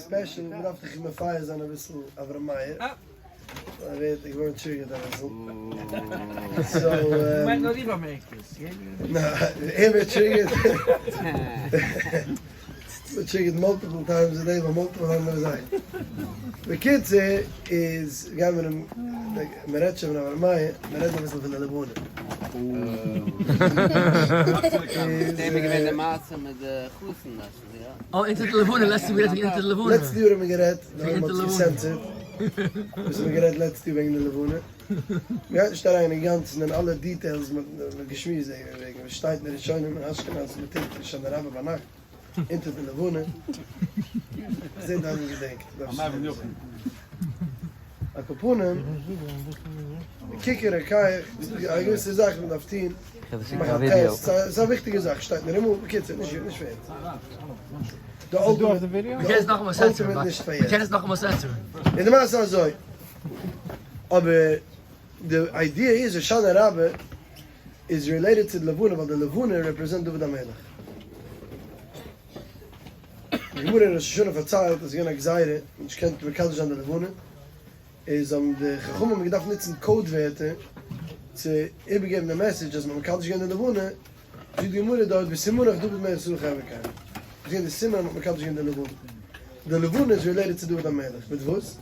special, מען דארף דאך מפייס זיין אביסל אברהם מאיר, ער ווערט געווארן triggered אביסל, so כ'מיין נאר איך באמערק עס, ער ווערט triggered, ווערט triggered multiple times a day ביי multiple אנדערע זאכן, בקיצור איז גייען מיר אים, מען רעדט שוין פון אברהם מאיר, מען רעדט אביסל פון די לבנה. אה, אונטער די לבנה, לעצטע יאר גערעדט וועגן אונטער די לבנה. לעצטע יאר האט מען גערעדט, די עולם האט עס געסענסערט, וואס האט מען גערעדט לעצטע יאר וועגן די לבנה? מען גייט נישט אריין אינגאנצן אין אלע details, מען האט געשמועסט וועגן וואס שטייט אין ראשונים אין אשכנז, מען טוט הושענא רבה ביינאכט אונטער די לבנה, זעט איינער געדענקט, על כל פנים, כיכר רוקח, א געוויסע זאך מען דארף טון, מאכן א test, ס'איז א וויכטיגע זאך, שטייט אין רמ"א, בקיצור, נישט נישט פאר יעצט. די ultimate נישט פאר יעצט. מ'קען עס נאכאמאל סענסערן. און די מעשה אזוי, אבער די idea איז הושענא רבה איז related צו די לבנה ווייל די לבנה represent דוד המלך. די גמרא אין ראש השנה פארציילט אז ס'איז געווען א גזירה מ'האט נישט געקענט מקדש זיין די לבנה, איז האבן די חכמים געדארפט נוצן code ווערטער צו איבערגעבן די message אז מ'האט מקדש געווען די לבנה, זאגט די גמרא דארט וסימנך דוד מלך ישראל חי וקיים, איז געווען די סימן אז מ'האט מקדש געווען די לבנה, די לבנה איז related צו דוד המלך, מיט וואס?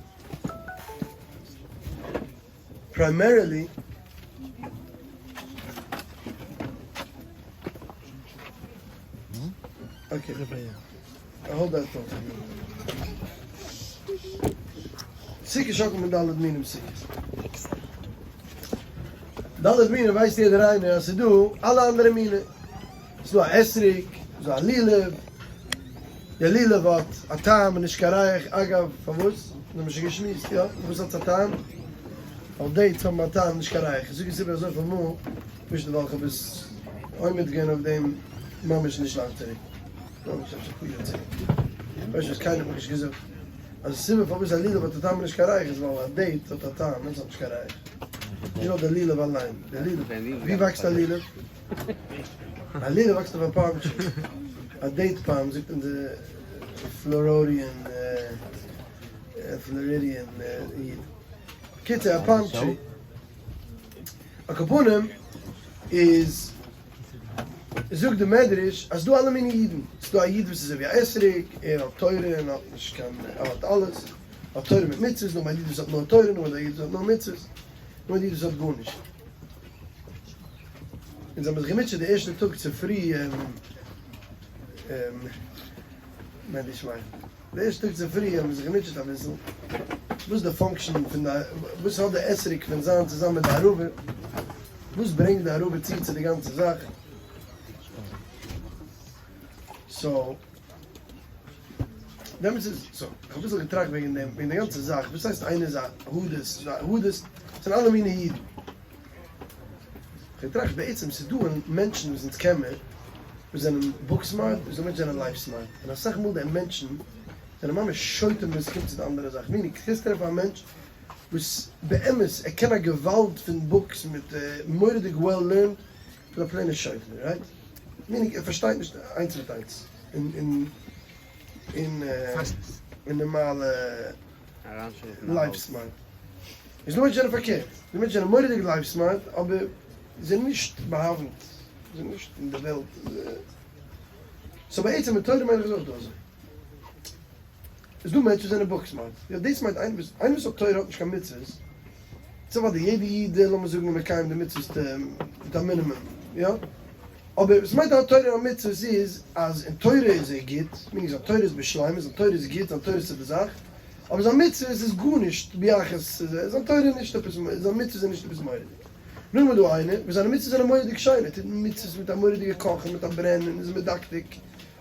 Primarily okay, hold that thought. סוכה שאקלט מען ד' מינים סוכות. ד' מינים ווייסט יעדער איינער אז ס'איז דא אלע אנדערע מינים. ס'איז דא א אתרוג, ס'איז דא א לולב, די לולב האט א טעם און נישט קיין ריח, אגב פארוואס? דאס האבן מיר שוין געשמועסט, יא? פארוואס האט עס א טעם? ווייל dates האבן א טעם נישט קיין ריח, איך זאג עס איבער אזויפיל מאל, פשוט ווייל כ'האב עס עומד געווען אויף דעם ממש נישט לאנג צוריק, ממש אפשר אפאר יאר צוריק, כ'ווייס נישט וואס קיינער האט מיך נישט געזאגט, אז די סיבה פארוואס א לולב האט א טעם און נישט קיין ריח איז ווייל א date האט א טעם און עס האט נישט קיין ריח, נישט ווייל די לולב אליין, די לולב, ווי וואקסט א לולב? א לולב וואקסט אויף א palm tree, א date palm זאגט אונזער Floridian Floridian איד. קיצור א palm tree. על כל פנים איז זאגט די מדרש אז ס'דא אלע מיני אידן, ס'דא א איד וואס איז אזוי ווי א אתרוג, ער האט תורה און האט נישט קיין, ער האט אלעס, האט תורה מיט מצוות, נאכדעם א איד וואס האט נאר תורה, נאכדעם א איד וואס האט נאר מצוות, נאכדעם א איד וואס האט גארנישט. אונז האבן זיך געמוטשעט די ערשטע טאג צופרי מענדי שוויין. די ערשטע טאג צופרי האבן מיר זיך געמוטשעט אביסל, וואס איז די function פון די, וואס האט די אתרוג פון זיין צוזאמען מיט די ערבה, וואס ברענגט די ערבה צו צו די גאנצע זאך, so דעמאלטס איז, so איך האב אביסל געטראכט וועגן דעם, וועגן די גאנצע זאך, וואס הייסט איינער איז א הדס, הדס זענען אלע מיני אידן. כ'טראכט בעצם ס'איז דא מענטשן וואס אונז קען מיר וואס זענען book smart און ס'דא מענטשן זענען life smart און אסאך מאל די מענטשן זענען ממש שוטים ווען ס'קומט צו די אנדערע זאך meaning קענסט טרעפן א מענטש וואס באמת ער קען א געוואלד פון books מיט מורא'דיג well learned איז א plain ע שוטה right? Meaning ער פארשטייט נישט איינס מיט איינס אין אין אין נארמאלע life smart. איז דא מענטשן זענען פארקערט, די מענטשן זענען מורא'דיג life smart אבער זענען נישט באהאווענט, זענען נישט אין די וועלט. So בעצם אין תורה מיין איך איז אויך דא אזוי. איז דא מענטשן וואס זענען book smart, יא דאס מיינט איינער וואס איינער וואס האט תורה האט נישט קיין מצוות, ס'איז אוודאי יעדע איד לאמיר זאגן איז מקיים די מצוות מיט א מינימום, יא? אבער וואס מיינט א תורה און מצוות איז אז אין תורה איז ער גוט, meaning זיין תורה איז בשלימות, זיין תורה איז גוט, זיין תורה איז צו די זאך, אבער זיין מצוות איז גארנישט ביחס צו זיי, זיין תורה איז נישט עפעס, זיין מצוות זענען נישט עפעס מורא'דיג. נאכדעם איז דא איינער וואס זיינע מצוות זענען מורא'דיג שיין, ער טוט מצוות מיט א מורא'דיגע קאך און מיט א ברען און איז מדקדק,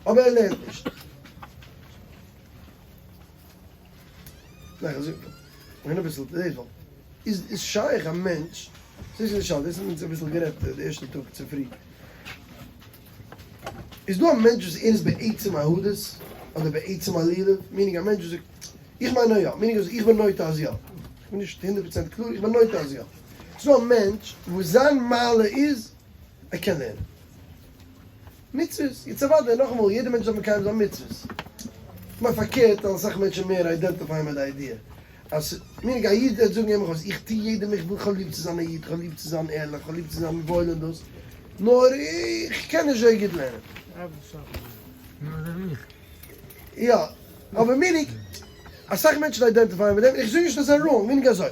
אבער ער לערנט נישט. ניין, כ'זאג, כ'מיין אביסל דאס, ווייל איז איז שייך א מענטש, דאס איז די שאלה, דאס האבן אונז אביסל גערעדט די ערשטע טאג צופרי, איז דא א מענטש וואס ער איז בעצם א הדס, אדער בעצם א לולב, meaning א מענטש וואס זאגט, איך מיין אז יא, meaning אז איך בין נוטה אז יא, איך בין נישט הונדערט פראצענט קלאר, איך בין נוטה אז יא, ס'איז דא א מענטש וואס זיין מעלה איז ער קען לערנען. מצוות, יעצט אוודאי, נאכאמאל, יעדער מענטש דארף מקיים זיין מצוות. כ'מיין פארקערט אז אסאך מענטשן מער identify ען מיט די idea אז meaning א איד וועט זאגן אים איך טו יעדעם איך וויל כ'האב ליב צו זיין א איד כ'האב ליב צו זיין ערליך כ'האב ליב צו זיין וואויל און דאס נאר איך קען נישט אזוי גוט לערנען. יא אבער meaning אסאך מענטשן identify ען מיט דעם איך זאג נישט אז ס'איז wrong meaning אזוי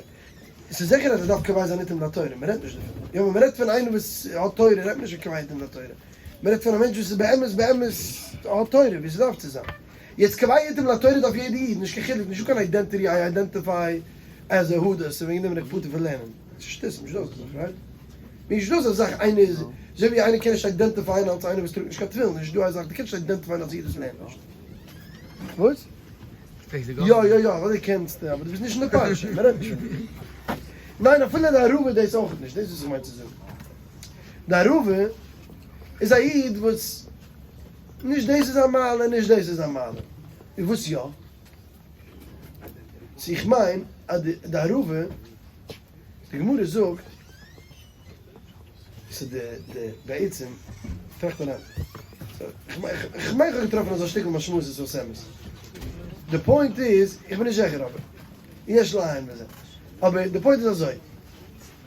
ס'איז זיכער אז ער דארף קובע זיין עתים לתורה מ'רעדט נישט דערפון יא ווען מ'רעדט פון איינער וואס האט תורה רעדט מען נישט פון קובע עתים לתורה מ'רעדט פון א מענטש וואס איז באמת באמת האט תורה ווי ס'דארף צו זיין. יעצט קובע עתים לתורה דארף יעדע איד, נישט קיין חילוק, נישטא קיין identity, I identify as א הדס און וועגן דעם בין איך פטור פון לערנען. ס'איז שטות, נישטא אזא זאך, right? נישטא אזא זאך איינער איז, אזוי ווי איינער קען נישט identify ען אלס איינער וואס טראגט נישט קיין תפילין, נישטא אזא זאך, דו קענסט נישט identify ען אלס איד וואס לערנט נישט. וואס? יא יא יא, אוודאי קענסטו, אבער דו ביסט נישט אין די פרשה, מ'רעדט נישט פון דעם. ניין אפילו די ערבה איז דאס אויך נישט, דאס איז וואס איך מיין צו זאגן. די ערבה איז א איד וואס נישט דאס איז א מעלה נישט דאס איז א מעלה. און וואס יא? so איך מיין אז די ערבה, די גמרא זאגט, ס'איז די די בעצם, טראכט אריין, איך מיין איך האב געטראפן אזא שטיקל משמעות אין שפת אמת. די point איז, איך בין נישט זיכער אבער, יש לעיין בזה. אבער די point איז אזוי.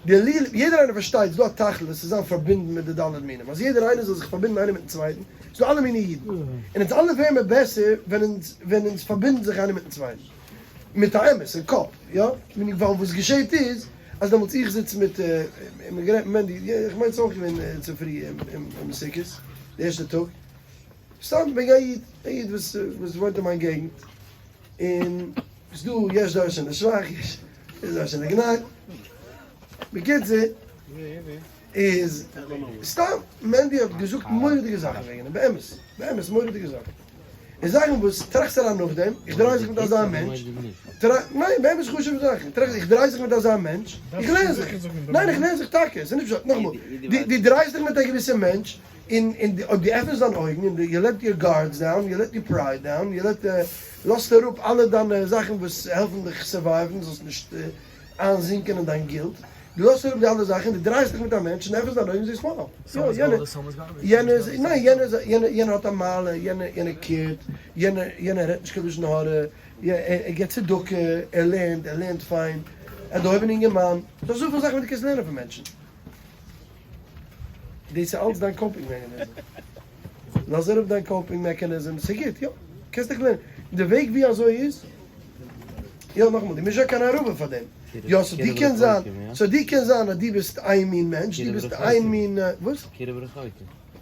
די ליל, יעדער איינער פארשטייט ס'דא א תכלית צו זיין פארבינדן מיט די ד' מינים, אז יעדער איינער זאל זיך פארבינדן איינער מיטן צווייטן, ס'דא אלע מיני אידן, און אונז אלע ווערן מיר בעסער ווען אונז ווען אונז פארבינדן זיך איינער מיטן צווייטן, מיט א אמת אין קאפ, יא, ווייל וואס געשעהט איז, אז דעמאלטס איך זיץ מיט, מיט מענדי, איך מיין ס'איז אויך געווען צופרי אום סוכות, די ערשטע טאג, סתם וועגן א איד, א איד וואס וואס וואוינט אין מיין געגנט, און ס'דא יש דורשין לשבח, יש דורשין לגנאי, בקיצור איז סתם מענדי האט געזאגט מורא'דיגע זאכן וועגן אים, באמת, באמת מורא'דיגע זאכן, און זאכן וואס טראכסט אריין נאכדעם, איך דריי זיך מיט אזא מענטש, ניין באמת חשוב'ע זאכן, טראכסט איך דריי זיך מיט אזא מענטש, איך לערן זיך, ניין איך לערן זיך טאקע, ס'איז נישט פשט, נאכאמאל, דו דרייסט דיך מיט א געוויסע מענטש, און אויב דו עפענסט דיין אויגן און you let your guards down, you let your pride down, you let לאזט אראפ אלע דיינע זאכן וואס העלפן דיך survive ן, זאלסט נישט איינזינקען אין דיין guilt, דו לאזט אראפ די אלע זאכן, דו דרייסט דיך מיט א מענטש און עפענסט דיין אויגן זעסט wow, יא יענער, יענער איז, ניין יענער איז, יענער יענער האט א מעלה, יענער יענער care ט, יענער יענער רעדט נישט קיין לשון הרע, ער גיבט צדקה, ער לערנט, ער לערנט פיין, ער איז א דערהויבענע אינגערמאן, ס'דא אזויפיל זאכן וואס דו קענסט לערנען פון מענטשן. דאס איז אלץ דיין coping mechanism. לאז אראפ דיין coping mechanism, ס'איז גוט, יא, קענסט דיך לערנען. די וועג ווי אזוי איז, יא נאכאמאל, דו מוזט זיין קיין ערבה פאר דעם. יא, so דו קענסט זיין, so דו קענסט זיין אז דו ביסט איין מין מענטש, דו ביסט איין מין, וואס? קירוב רחוקים.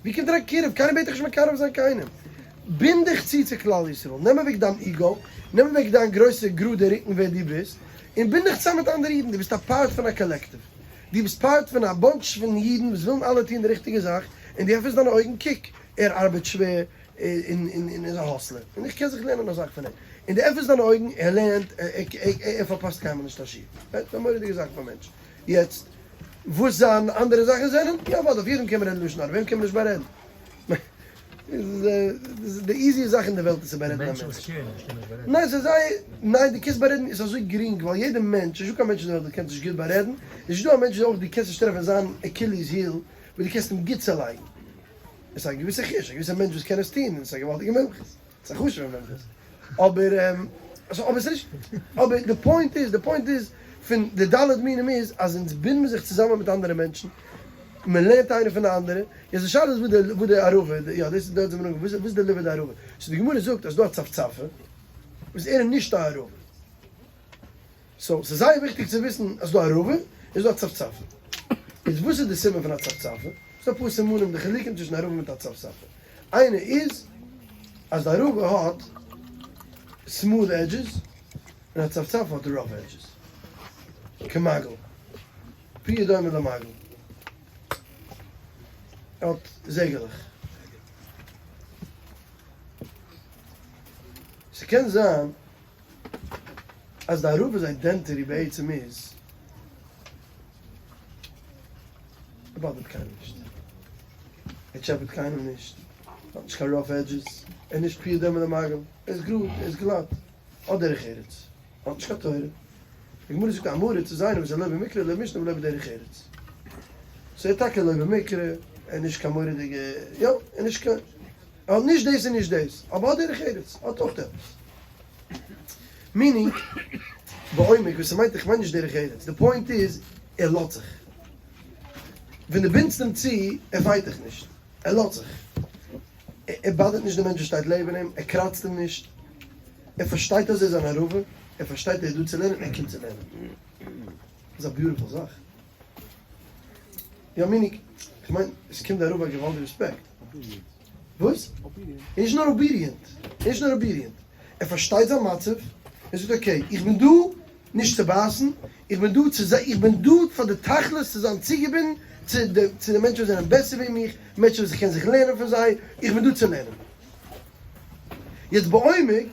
ווי קומט אריין קירוב? קיינער בעט דיך נישט מקרב זיין קיינעם. בינד דיך צו צו כלל ישראל, נעם אוועק דיין ego, נעם אוועק דיין גרויסע גראדע רוקן ווער דו ביסט, און בינד דיך צוזאם מיט אנדערע אידן, דו ביסט א part פון א collective. דו ביסט part פון א bunch פון אידן וואס ווילן אלע טון די ריכטיגע זאך, און דו עפענסט דיינע אויגן, קוק, ער ארבעט שווער, און איז א hustler, און איך קען זיך לערנען אסאך פון אים, און דו עפענסט דיינע אויגן, ער לערנט, ער פארפאסט קיינמאל נישט א שיעור, right? ס'איז א מורא'דיגע זאך פאר מענטשן. יעצט, וואס זיין אנדערע זאכן זענען? יא אוודאי, אויף יעדעם קען מען רעדן לשון הרע, וועם קען מען נישט בארעדן? איז די easy זאך אין די וועלט איז צו בארעדן א מענטש. ניין ס'איז זייער, ניין דו קענסט בארעדן איז אזוי גרינג ווייל יעדע מענטש, נישטא קיין מענטש אין די וועלט וואס קען נישט גוט בארעדן, נישטא א מענטש אויך דו קענסט נישט טרעפן זיין Achilles heel וואס דו קענסט אים גוט צעלייגן. עס איז א געוויסע חוש, א געוויסע מענטש וואס קען עס טון און עס איז א געוואלדיגע מומחיות, עס איז א חשוב'ע מומחיות. אבער אבער ס'איז נישט, אבער די point איז, די point איז פון די ד' מינים איז אז אונז בינדן מיר זיך צוזאמען מיט אנדערע מענטשן, מען לערנט איינער פון די אנדערע, יעצט די שאלה איז וואס די וואס די ערבה, יא דאס איז דארט זענען מיר אנגעקומען, וואס איז די ליבא דערבה? so די גמרא זאגט אז ס'דא א צפצפה וואס ער איז נישט א ערבה, so ס'איז זייער וויכטיג צו וויסן אז ס'דא ערבה און ס'דא א צפצפה, איז וואס איז די סימן פון א צפצפה? ס'דא אפאר סימנים די חילוקים צווישן ערבה מיט א צפצפה, איינע איז אז די ערבה האט smooth edges און א צפצפה האט rough edges, כמגל. פיו דומה למגל. ער האט זעגעלעך. ס'קען זיין אז די ערבה'ס identity בעצם איז ער bother ט קיינעם נישט. ער טשעפעט קיינעם נישט. ער האט נישט קיין rough edges. ער איז נישט פיו דומה למגל. ער איז גראד, ער איז גלאט. האט דרך ארץ. האט נישט קיין תורה. די גמרא זאגט עם הארץ איז איינער וואס איז לא במקרא לא במשנה ולא בדרך ארץ. so ער איז טאקע לא במקרא, ער איז נישט קיין מורא'דיגע, יא, ער איז נישט קיין, ער האט נישט דאס און נישט דאס, אבער האט דרך ארץ, האט אויך עפעס. Meaning, בעומק, וואס ס'מיינט, איך מיין נישט דרך ארץ, די point איז, ער לאזט זיך. ווען דו בינדסט אים צו, ער fight דיך נישט. ער לאזט זיך. ער bother ט נישט די מענטש וואס שטייט לעבן אים, ער קראצט אים נישט. ער פארשטייט אז ער איז אן ערבה, ער פארשטייט ער איז דא צו לערנען, ער קומט צו לערנען. דאס איז א beautiful זאך. יא meaning, איך מיין, עס קומט די ערבה א געוואלדיגע רעספעקט. וואס? נישט נאר obedient, נישט נאר obedient, ער פארשטייט זיין מצב, ער זאגט okay, איך בין דא נישט צו בייסן, איך בין דא צו זיין, איך בין דא פאר די תכלית צו זיין צוגעבינדן צו די צו די מענטשן וואס זענען בעסער ווי מיך, מענטשן וואס איך קען זיך לערנען פון זיי, איך בין דא צו לערנען. יעצט בעומק,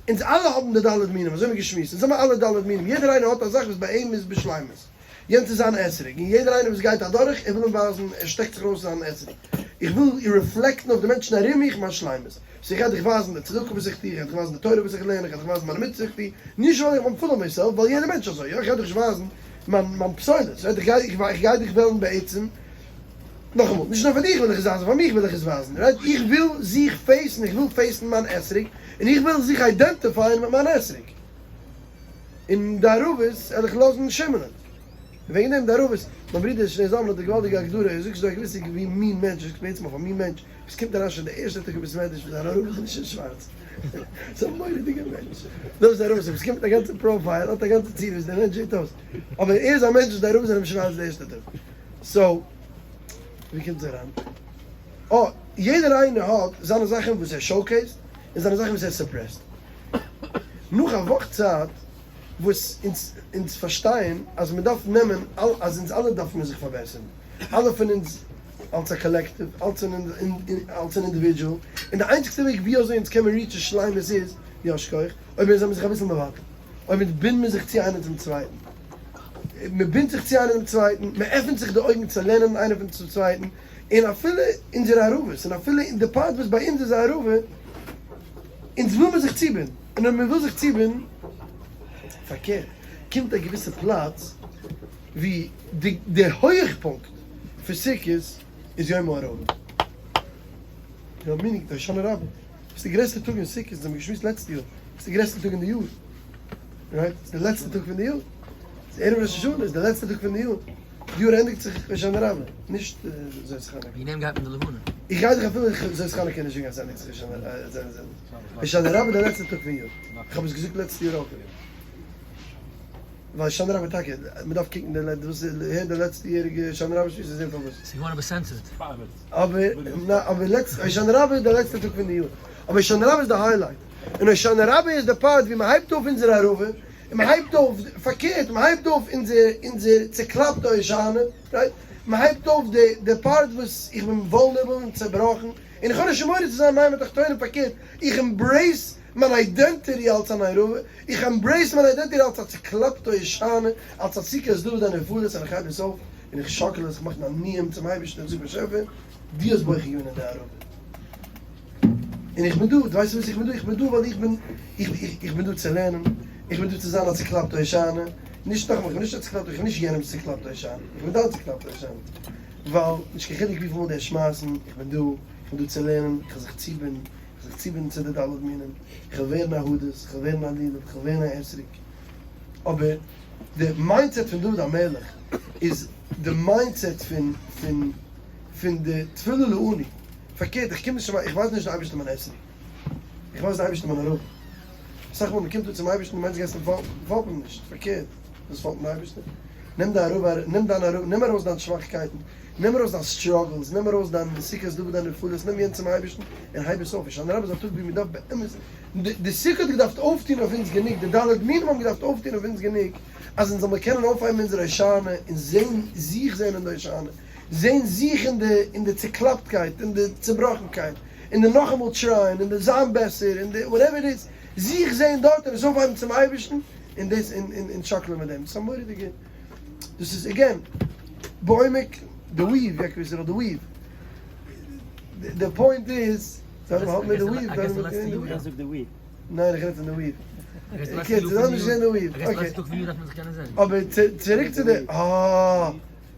אונז אלע האבן די ד' מינים, אזוי האבן מיר געשמועסט, אונז האבן אלע ד' מינים, יעדער איינער האט א זאך וואס ביי אים איז בשלימות, יענץ איז זיין אתרוג, און יעדער איינער וואס גייט אדורך, ער וויל אים ווייזן, ער שטעקט זיך ארויס זיין אתרוג, איך וויל reflect ן אויף די מענטשן ארום מיך מיין שלימות, so איך גיי דיך ווייזן די צדקה וואס איך טו, איך גיי דיך ווייזן די תורה וואס איך לערן, איך גיי דיך ווייזן מיינע מצוות איך טו, נישט ווייל איך בין full of myself, ווייל יעדער מענטש איז אזוי, יא, איך גיי דיך נישט ווייזן מיין מיין פסולת, right, איך גיי איך גיי דיך וועלן בעצם, נאכאמאל, נישט נאר פאר דיך וויל איך עס ווייזן, פאר מיך וויל איך עס ווייזן, right, איך וויל זיך face ן, איך וויל face ן מיין אתרוג, און איך וויל זיך identify ען מיט מיין אתרוג. און די ערבות וועל איך לאזן שימלען. און וועגן דעם די ערבות, מיין ברודער שניאור זלמן האט די געוואלדיגע הגדרה, ער זאגט ס'איז דא א געוויסע ווי מין מענטש, ער זאגט בעצם אויף א מין מענטש וואס קומט אריין שוין די ערשטע טאג אין בית מדרש מיט זיין ערבות איז נישט אין שווארץ. ס'איז א מורא'דיגע מענטש. דאס איז ערבות, וואס קומט מיט א גאנצע profile, האט א גאנצע צורה ווי דער מענטש זעט אויס. אבער ער איז א מענטש וואס די ערבות זענען אים שווארץ די ערשטע טאג. So, ווי קומט עס אריין? אה, יעדער איינער האט זיינע זאכן וואס ער showcase ט, און זיינע זאכן וואס ער suppress ט. נאך א וואך צייט וואס אונז אונז פארשטייען אז מען דארף נעמען אז אונז אלע דארף מיר זיך פארבעסערן, אלע פון אונז אלס א collective, אלס אלס אן individual, און די איינציגסטע וועג ווי אזוי אונז קען מען reach ן שלימות איז, יא שכוח, אויב אונז זעמיר זיך אביסל מבטל, אויב אונז בינד מיר זיך צו איינער צום צווייטן, מען בינדט זיך צו איינער צום צווייטן, מען עפנט זיך די אויגן צו לערנען איינער פון צום צווייטן, און אפילו אונזערע ערבות, און אפילו אין די part וואס ביי אונז איז א ערבה, אונז וויל מען זיך צובינדן, און אויב מען וויל זיך צובינדן, פארקערט, קומט א געוויסע פלאץ ווי די די הויעכפונקט פון סוכות איז יום הערבה. יא meaning די הושענא רבה, ס'איז די גרעסטע טאג אין סוכות, אונז האבן געשמועסט לעצטע יאר, ס'איז די גרעסטע טאג אין די יאר, right? ס'איז די לעצטע טאג פון די יאר, ס'איז ערב ראש השנה, איז די לעצטע טאג פון די יאר. די יאר ענדיגט זיך הושענא רבה, נישט זאת חנוכה. וועגן דעם גייט מען די לבנה. איך גיי דיך אפילו זאת חנוכה נישט זאגן אז עס ענדיגט זיך הושענא רבה די לעצטע טאג פון יאר. איך האב עס געזאגט לעצטע יאר אויך. ווייל הושענא רבה טאקע, מען דארף קוקן די וואס הערן די לעצטע יעריגע הושענא רבה שמועס און זען פארוואס. ס'איז געווארן אבער censored. אבער אבער לעצט הושענא רבה איז די לעצטע טאג פון די יאר. אבער הושענא רבה איז די highlight. און הושענא רבה איז די part ווי מען הייבט אויף אונזער ערבה. און מען הייבט אויף, פארקערט, מען הייבט אויף אונזער אונזער צעקלאפטע הושענא, right? מען הייבט אויף די די part וואס איך בין vulnerable און צעבראכן, און איך האב נישט מורא צו זיין מים התחתונים, פארקערט, איך embrace מיין identity אלס אן ערבה, איך embrace מיין identity אלס א צעקלאפטע הושענא, אלס א סוכת דוד הנפלת, און איך הייב עס אויף, און איך שאקל עס, איך מאך נענועים צום אייבערשטן, איך זאג באשעפער, דו האסט בוחר געווען אין די ערבה. און איך בין דא, דו ווייסט פארוואס איך בין דא? איך בין דא ווייל איך בין, איך בין דא צו לערנען, איך בין דא צו זיין א צוקלאפטע הושענא, נישט נאכאמאל, איך בין נישט א צוקלאפטע, איך בין נישט יענעמ'ס צוקלאפטע הושענא, איך בין דיין צוקלאפטע הושענא, ווייל נישט קיין חילוק וויפיל מאל די שמייסן, איך בין דא, איך בין דא צו לערנען, איך וועל זיך צובינדן, איך וועל זיך צובינדן צו די ד' מינים, איך וועל ווערן א הדס, איך וועל ווערן א לולב, איך וועל ווערן א אתרוג, אבער די mindset פון דוד המלך איז די mindset פון פון פון די תפילה לעני. פארקערט, איך קום נישט צום איך ווייז נישט די אייבערשטער מיין אתרוג, איך ווייז די אייבערשטער מיין ערבה. אסאך מאל מען קומט אן צום אייבערשטן און מיינט גייסט אים פאלגן, פאלג אים נישט, פארקערט, דאס פאלגט מען די אייבערשטער. נעם די ערבה, נעם דיין ערבה, נעם ארויס דיין שוואכקייטן, נעם ארויס דיין struggles, נעם ארויס דיין סוכת דוד הנפלת, נעם יענץ צום אייבערשטן און הייב עס אויף. הושענא רבה איז א טאג ווי מען דארף באמת, די סוכה האט געדארפט אויפטון אויף אונז גענוג, די ד' מינים האבן געדארפט אויפטון אויף אונז גענוג, אז אונז זאל מיר קענען אויפהייבן אונזער הושענא און זען זיך זען אין די הושענא. זען זיך אין די אין די צוקלאפטקייט, אין די צובראכנקייט, אין די נאכאמאל try ען, אין די זיין בעסער, אין די whatever it is, זיך זען דארט און עס אויפהייבן צום אייבערשטן, און דאס און און און שאקלען מיט דעם, דאס איז א מורא'דיגע, דאס איז again, בעומק, די weave, יעקב ישראל, די weave, די point איז, זיי האבן מיט די weave, די weave. ניין איך רעד פון די weave. אקעי, זיי האבן נישט געזען די weave, okay. אבער צוריק צו די, אה.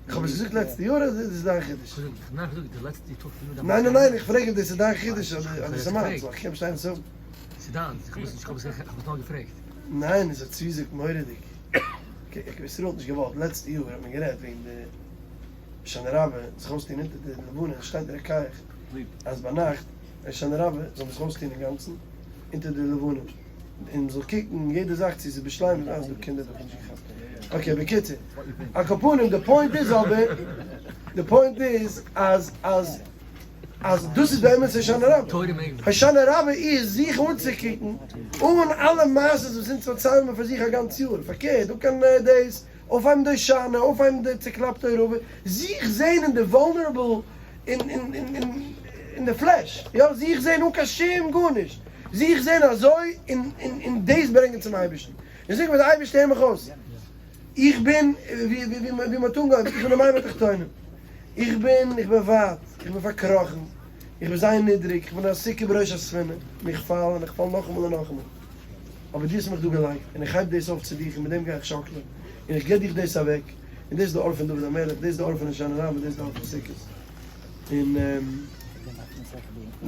איך האב עס געזאגט לעצטע יאר אדער דאס איז דיין חידוש? ניין איך זאג די לעצטע טאג פון יאר ניין ניין ניין איך פרעג אויב דאס איז דיין חידוש אדער ס'איז מיינס ווייל איך קען נישט איינס האבן. ס'איז דיינס, איך האב עס נישט, איך האב עס נאר געפרעגט. ניין עס האט צוזאגט מורא'דיג. אקעי ישראל האט נישט געוואלט, לעצטע יאר האט מען גערעדט וועגן די הושענא רבה זיך אויסטון אונטער די לבנה, עס שטייט אין רוקח אז ביינאכט הושענא רבה זאל מען זיך אויסטון אינגאנצן אונטער די לבנה און מען זאל קוקן יעדע זאך צו עס איז בשלימות, אה ס'דא קינדער דא, כ'האב נישט געכאפט. okay בקיצור, על כל פנים די point איז אבער, די point איז אז אז. אז דאס איז באמת הושענא רבה. הושענא רבה איז זיך אנצוקוקן אן אלע מעשות וואס אונז פארציילן מיר פאר זיך א גאנץ יאר, פארקערט דא קען דאס אויפהייבן די הושענא, אויפהייבן די צוקלאפטע ערבה, זיך זען אין די vulnerable אין די flesh, יא, זיך זען אן קיין שום גארנישט, זיך זען אזוי און דאס ברענגען צום אייבערשטן, און זאגן פאר די אייבערשטער הער מיך אויס, איך בין ווי מען האט אנגעהויבן, איך בין די מים התחתונים. איך בין, איך בין ווייט, איך בין פארקראכן, איך בין זייער נידריג, איך בין א סיכה בראש הספינה, און איך פאל און איך פאל נאכאמאל און נאכאמאל. אבער דו האסט מיך דא געלייגט, און איך הייב דאס אויף צו דיך, און מיט דעם גיי איך שאקלען, און איך גיב דיך דאס אוועק, און דאס איז די אור פון דוד המלך, דאס איז די אור פון הושענא רבה, דאס איז די אור פון סוכות. און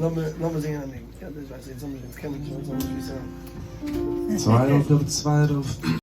לאמיר, לאמיר זינגען א ניגון. יא, דאס ווייס איך, אונז האבן נישט, אונז קענען נישט, אונז האבן נישט וואו צו. צוויי ארויף, צוויי ארויף.